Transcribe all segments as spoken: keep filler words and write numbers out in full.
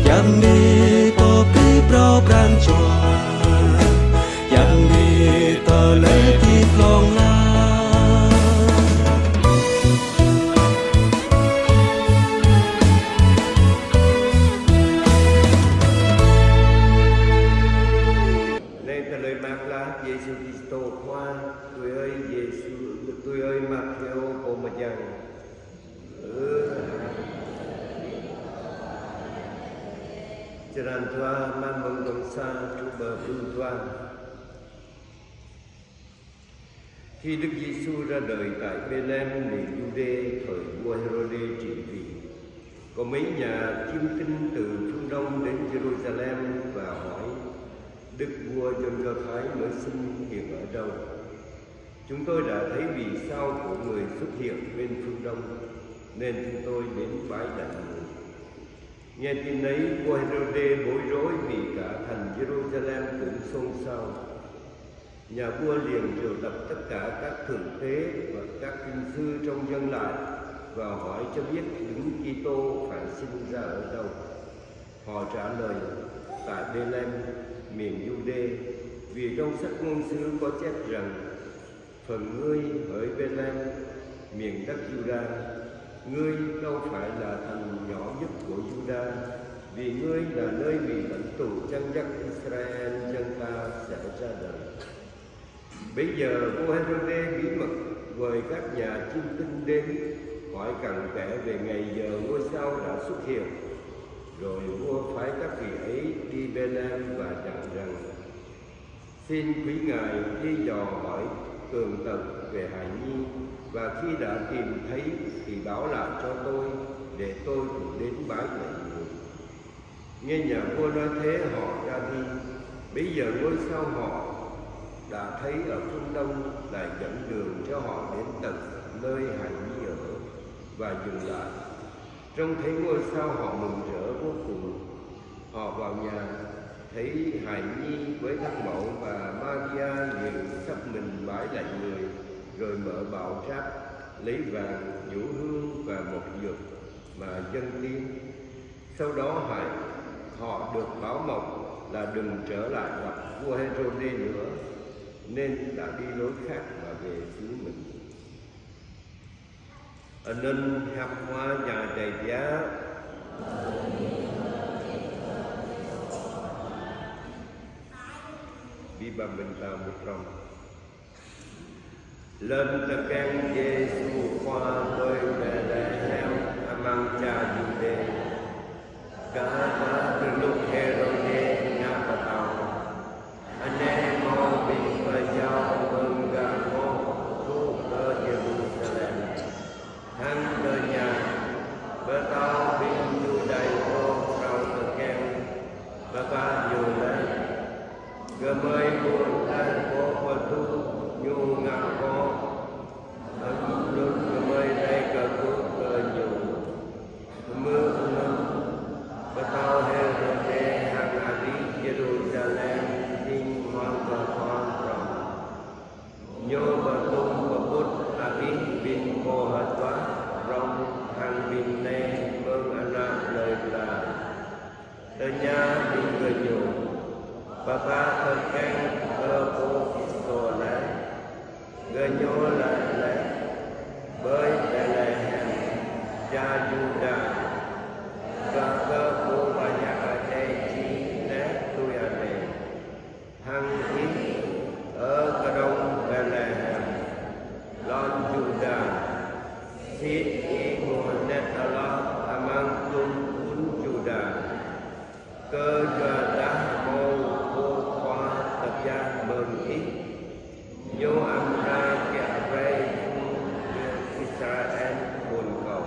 Yang ni pơpĭ phrâo pran jua, yang ni tơlơi hơdip hlŏng lar. Lĕ tơlơi mơak klă Yêsu Kristô Khua, tui ơi Yêsu, tui ơi Matthêô pô mơyang. Črăn dua, mơ̆ng glông sa truh pơ glông dua. Khi Đức Giêsu ra đời tại Bêtlem, miền Giuđê, thời vua Hêrôđê trị vì, có mấy nhà chiêm tinh từ phương Đông đến Giêrusalem và hỏi: Đức vua dân Do Thái mới sinh hiện ở đâu? Chúng tôi đã thấy vì sao của người xuất hiện bên phương Đông, nên chúng tôi đến bái lạy người. Nghe tin ấy, vua Hêrôđê bối rối vì cả thành Giêrusalem cũng xôn xao. Nhà vua liền triệu tập tất cả các thượng tế và các kinh sư trong dân lại và hỏi cho biết Đấng Kitô phải sinh ra ở đâu. Họ trả lời: Tại Bêtlem, miền Giuđê, vì trong sách ngôn sứ có chép rằng: Phần ngươi, hỡi Bêtlem, miền đất Giuđa, ngươi đâu phải là thành nhỏ nhất của Giuđa, vì ngươi là nơi vị lãnh tụ chăn dắt Israel dân ta sẽ ra đời. Bấy giờ vua Hêrôđê bí mật mời các nhà chiêm tinh đến hỏi cặn kẽ về ngày giờ ngôi sao đã xuất hiện. Rồi vua phái các vị ấy đi Bêtlem và dặn rằng: Xin quý ngài đi dò hỏi tường tận về hài nhi, và khi đã tìm thấy thì báo lại cho tôi, để tôi cũng đến bái lạy người. Nghe nhà vua nói thế, họ ra đi. Bấy giờ ngôi sao họ đã thấy ở phương Đông lại dẫn đường cho họ đến tận nơi hài nhi ở và dừng lại. Trông thấy ngôi sao, họ mừng rỡ vô cùng. Họ vào nhà, thấy hài nhi với thân mẫu và Maria, liền sấp mình bái lạy người, rồi mở bảo tráp, lấy vàng, nhũ hương và mộc dược mà dâng tiến. Sau đó hài, họ được báo mộng là đừng trở lại gặp vua Hêrôđê nữa, nên đã đi lối khác mà về xứ mình. Anŭn hiăp Khua Yang Adai biă. Bi băm ƀing ta mŭt hrŏm. Lơm tơkeng Yêsu Khua ƀơi Betlehem amăng čar Yuđê, kar hăng rơnŭk Hêrôđê ngă pơtao, anai hmâo ƀing pơjâo mơ̆ng gah ngŏ truh pơ Yêrusalem, hăng tơña: Pơtao ƀing Yudai pô phrâo tơkeng, pơpă ñu laih? Gơmơi ƀuh laih pô pơtŭ ñu ngă kŏ, anŭn gơmơi rai kơkuh kơ ñu. Hmư̆ anŭn, pơtao Hêrôđê hăng abih Yêrusalem jing hmâo kơthon hrŏm. Ñu pơtum pơƀut abih ƀing pô hơtuă hrŏm hăng ƀing nai mơ̆ng ană plơi pla, tơña ƀing gơñu: Pơpă tơkeng kơ pô Kristô laih? Gơñu laĭ laih: Ƀơi Betlehem, čar Yuđa, kar hăng pô pơhiăp Adai čih laih tui anai: Hăng ih, ơ kơdông Betlehem, lŏn Yuđa, sĭt ih hmâo anet hloh amăng tơm phun Yuđa, kơyuadah hmâo pô Khua tơbiă mơ̆ng ih, ñu amra kiă brơi phung Israel phun Kâo.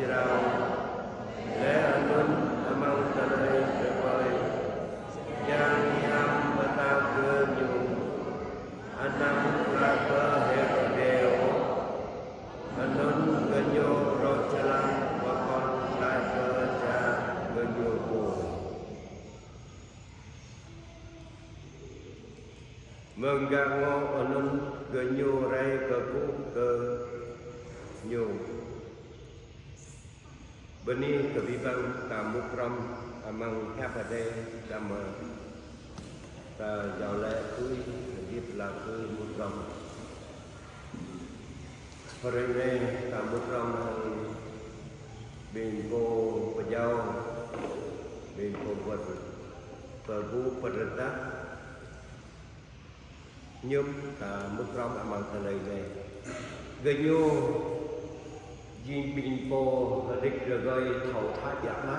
Jrao. Laih anŭn amăng tơlơi rơkơi, Yang Hiam pơtă kơ ñu: Anăm laĭ kơ Hêrôdê ôh. Anŭn gơñu rŏ jơlan pơkŏn laĭ kơ jra gơñu pô. Mơ̆ng gah ngŏ anŭn gơñu rai kơkuh kơ ñu. Bơni kơ abih bang ta mŭt hrŏm amăng hiăp Adai, ta mơ̆ ta jao laĭ tui, hơdip laĭ tui mŭt hrŏm. Hrơi anai ta mŭt hrŏm hăng ƀing pô pơjao, ƀing pô wơ̆t pơƀuh pơrơđah. Ñu ta mŭt hrŏm amăng tơlơi anai. Gơñu jing ƀing pô rơđik rơgơi thâo thâo biă mă.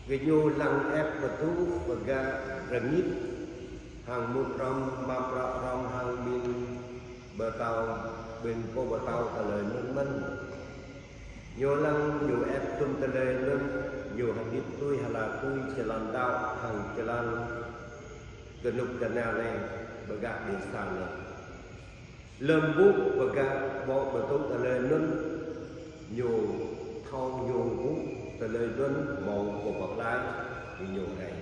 Gơñu lăng ĕp pơtŭ pơgă rơngit hăng mŭt hrŏm, mă bruă hrŏm hăng ƀing pơtao, ƀing pô pơtao tơlơi anŭn mơ̆n. Ñu lăng, ñu ĕp tum tơlơi anŭn, ñu hơdip tui hlak tui jơlan đaŏ hăng jơlan kơnuk kơna anai, pơgă ƀing sa anai. Lơ̆m ƀuh pơgă ƀô̆ pơtŭ tơlơi anŭn, ñu thâo ñu ƀuh tơlơi anŭn hmâo pô pơklaih, ñu rai.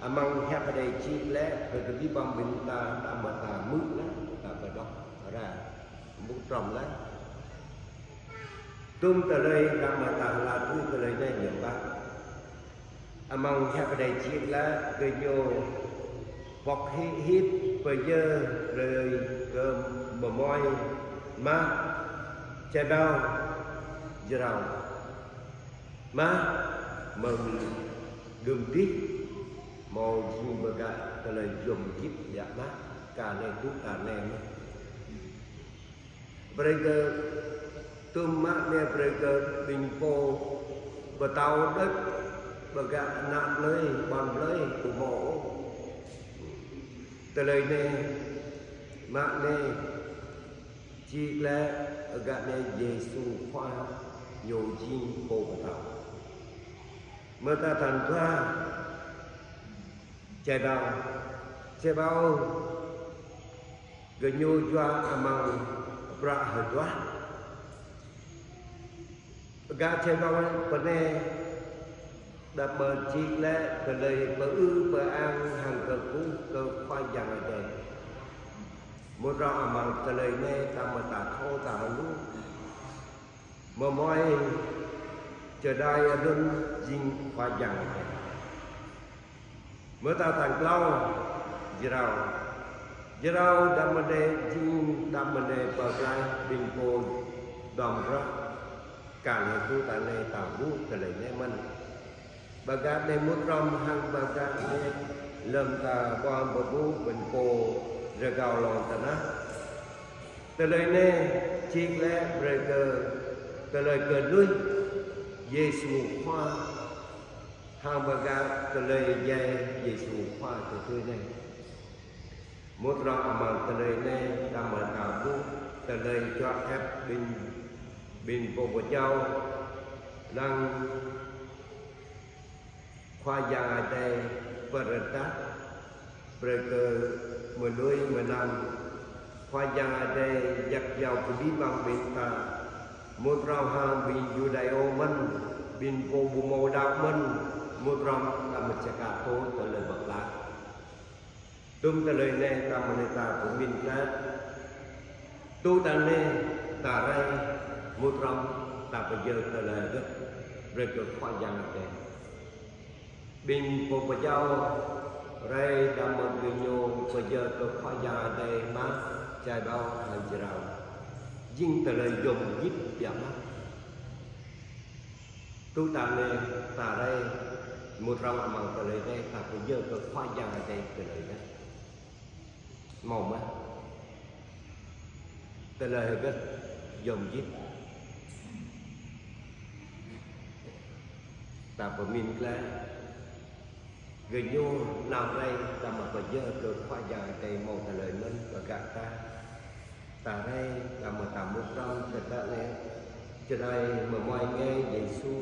Amăng hiăp Adai čih laih, kơ abih bang ƀing ta, ta mơ̆ ta hmư̆ laih, ta pơđŏk rai, mŭt hrŏm laih. Tum tơlơi ta mơ̆ ta laĭ tui tơlơi anai ñu ƀă. Amăng hiăp Adai čih laih, gơñu pŏk hĭ hĭ pơyơr brơi kơ mơmoi, mah, čơđao, jrao. Mah mơ̆ng đưm dih, hmâo jing pơgă tơlơi yôm hơdip biă mă, kar anai tŭ kar anai mơ̆n. Brơi kơ tum mă anai brơi kơ ƀing pô pơtao đôč, pơgă ană plơi, ƀôn plơi, ƀu hmâo ôh. Tơlơi anai, mă anai, čih laih, pơgă anai Yêsu Khua ñu jing pô pơtao. Mơta tal dua, čơđao, čơđao, gơñu yua amăng bruă hơduah. Pơgă čơđao pơ anai, đăm mơ̆ čih laih tơlơi pơư pơang hăng kơkuh kơ Khua Yang Adai. Mŭt hrŏm amăng tơlơi anai, ta mơ̆ ta thâo ta hluh. Mơmoi čơđai anŭn jing Khua Yang Adai. Mơta tal klâo, jrao. Jrao đăm mơ̆ anai jing, đăm mơ̆ anai pơklaih ƀing pô dŏm rơ̆. Kar hơtu ta anai ta ƀuh tơlơi anai mơ̆n. Pơgă anai mŭt hrŏm hăng pơgă anai lơ̆m ta ƀuăn pơƀuh ƀing pô rơgao lŏn tơnah. Tơlơi anai čih laih brơi kơ tơlơi kơnuih Yêsu Khua hăng pơgă tơlơi djai Yêsu Khua tơtui anai. Mŭt hrŏm amăng tơlơi anai, đăm mơ̆ ta ƀuh tơlơi čuă ĕp ƀing, ƀing pô pơjao lăng Khua Yang Adai pơrơđah brơi kơ mơnuih mơnam. Khua Yang Adai yak yua kơ abih bang ƀing ta. Mŭt hrŏm hăng ƀing Yuđa mơ̆n, ƀing pô ƀu hmâo đaŏ mơ̆n, mŭt hrŏm đăm mơ̆ čơkă tŭ tơlơi pơklaih. Tum tơlơi anai ta mơ̆ anai ta pơmĭn glaĭ. Tŭ ta anai ta rai mŭt hrŏm ta pơyơr tơlơi hơgĕt brơi kơ Khua Yang Adai. Ƀing pô pơjao rai đăm mơ̆ gơñu pơyơr kơ Khua Yang Adai mah, čơđao hăng jrao. Jing tơlơi yôm hơdip biă mă. Tŭ ta anai ta rai mŭt hrŏm amăng tơlơi anai ta pơyơr kơ Khua Yang Adai tơlơi anai. Hmâo mơ̆ tơlơi hơgĕt yôm hơdip. Ta pơmĭn glaĭ. Gơñu nao rai đăm mơ̆ pơyơr kơ Khua Yang Adai hmâo tơlơi mơ̆n pơgă ta. Ta rai đăm mơ̆ ta mŭt hrŏm tơdă anai. Čơđai mơmuai nge Yêsu,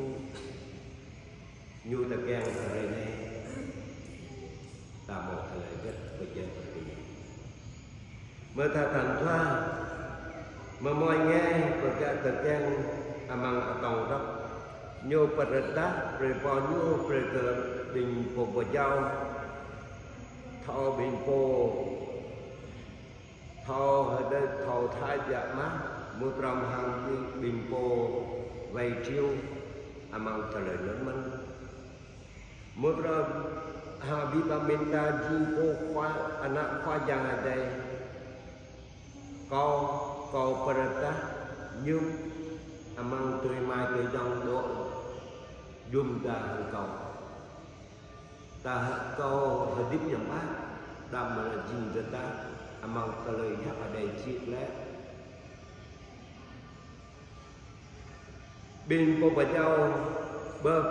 ñu tơkeng hrơi anai, ta hmâo tơlơi hơget pơjing pơding. Mơta than thua, mơmuai nge pơgă tơkeng amăng atông rơ̆k, ñu pơrơđah brơi pô ñu brơi kơ ƀing pô pơjao, thâo ƀing pô thâo hơdai thâo thâo biă mă, mŭt hrŏm hăng ƀing pô wai triu amăng tơlơi anŭn mơ̆n. Mŭt hrŏm hăng abih bang ƀing ta jing pô Khua, ană Khua Yang Adai. Kâo, kâo pơrơđah mơñum amăng tơlơi mai tơlơi djŏng dŏ jum dar hăng kâo. Ta hă kâo hơdip hiam pă, đăm mơ̆ jing rơđah amăng tơlơi Yang Adai čih lĕ. Ƀing pô pơjao bưp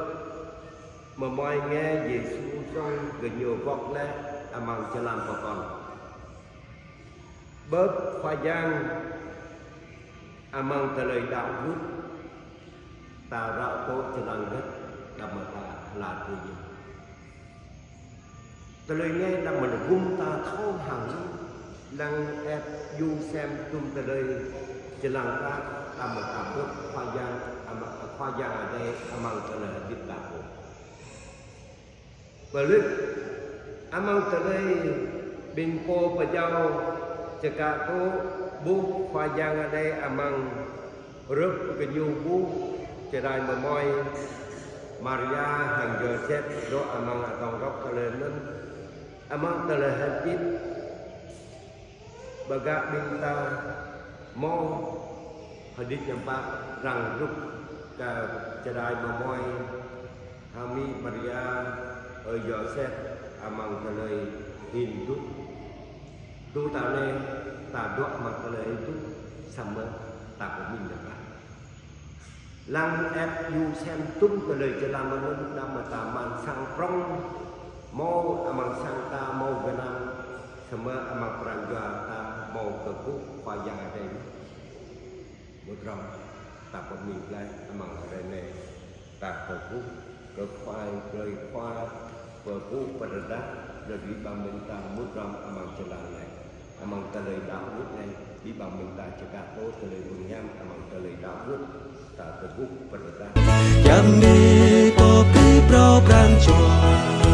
mơmuai nge Yêsu song gơñu wŏk lĕ amăng jơlan pơkŏn. Bưp Khua Yang amăng tơlơi đaŏ gưt, ta ră tŏ jơlan hơget đăm mơ̆ ta hla tui ñu. Tơlơi anai đăm mơ̆ gum ta thâo hăng ñu, lăng ĕp yŭ sem tum tơlơi jơlan ta đăm mơ̆ ta bưp Khua Yang amăng, Khua Yang Adai amăng tơlơi hơdip ta pô. Pơlih amăng tơlơi ƀing pô pơjao čơkă tŏ ƀuh Khua Yang Adai amăng hrup gơñu ƀuh čơđai mơmuai Maria hăng Yôsep dŏ amăng atông rơ̆k tơlơi anŭn, amăng tơlơi hơdip. Bơ gah ƀing ta hmâo hơdip hiam pă răng rup kơ čơđai mơmuai hăng amĭ Maria, ơi Yôsep amăng tơlơi hin dŭ. Tui ta anai, ta dŏ amăng tơlơi hin dŭ, samơ̆ ta pơmĭn hiam pă. Lăng ĕp yŭ sem tum tơlơi jơlan mơnŭn đăm mơ̆ ta mơ̆n sang prŏng, hmâo amăng sang ta hmâo gơnam, samơ̆ amăng pran jua ta hmâo kơkuh Khua Yang Adai. Mŭt hrŏm ta pơmĭn glaĭ amăng hrơi anai, ta kơkuh kơ Khua, brơi Khua pơƀuh pơrơđah brơi abih bang ƀing ta mŭt hrŏm amăng jơlan anai. Amăng tơlơi đaŏ gưt anai, abih bang ƀing ta čơkă tŏ tơlơi mơ̆ng hiam amăng tơlơi đaŏ gưt, ta kơkuh pơrơđah. Hiam mĭ pô pơpŭ pran jua.